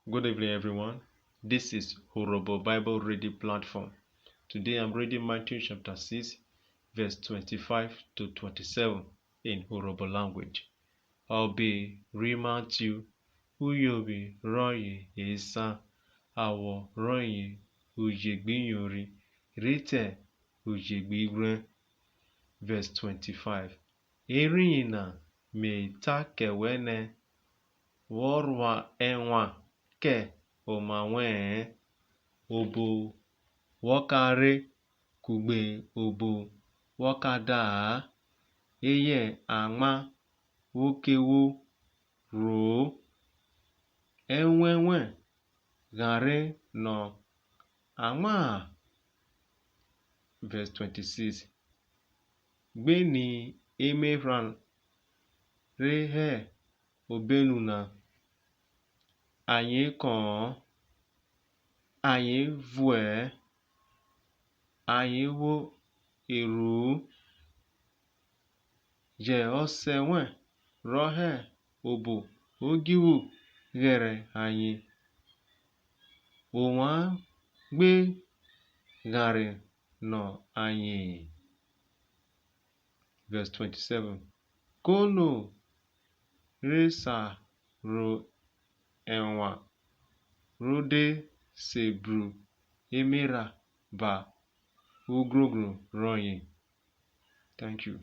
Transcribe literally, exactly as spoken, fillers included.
Good evening, everyone. This is Urhobo Bible Reading Platform. Today I'm reading Matthew chapter six, verse twenty-five to twenty-seven in Urhobo language. Ọbe ri Matthew, uyovwi rọye esan, awọ rọye uje gbi iyori, rhi te uje gbi ighwrẹn. Verse twenty-five. Eriyin na me ta kẹ wẹ nẹ, wọ rua ẹnwan kẹ oma wẹ-ẹn, obo wọ ka re kugbe obo wọ ka da-a, eyẹ amwa wo ke wo rho-o. Ẹwẹn wẹn ghanre nọ amwa-a. Verse twenty-six. Gbe ni emephran re hẹ obenu na, ayen kọn-ọn, ayen vuẹ-ẹ, ayen vwo erhu-u, jẹ Ọsẹ wẹn rọ hẹ obo odjuvwu ghẹrẹ ayen. Ovwan gbe ghanre nọ aye-en. Verse twenty-seven. Kono re sa ro ẹnwan ro de se bru emerha ba ugrogro rọye? Thank you.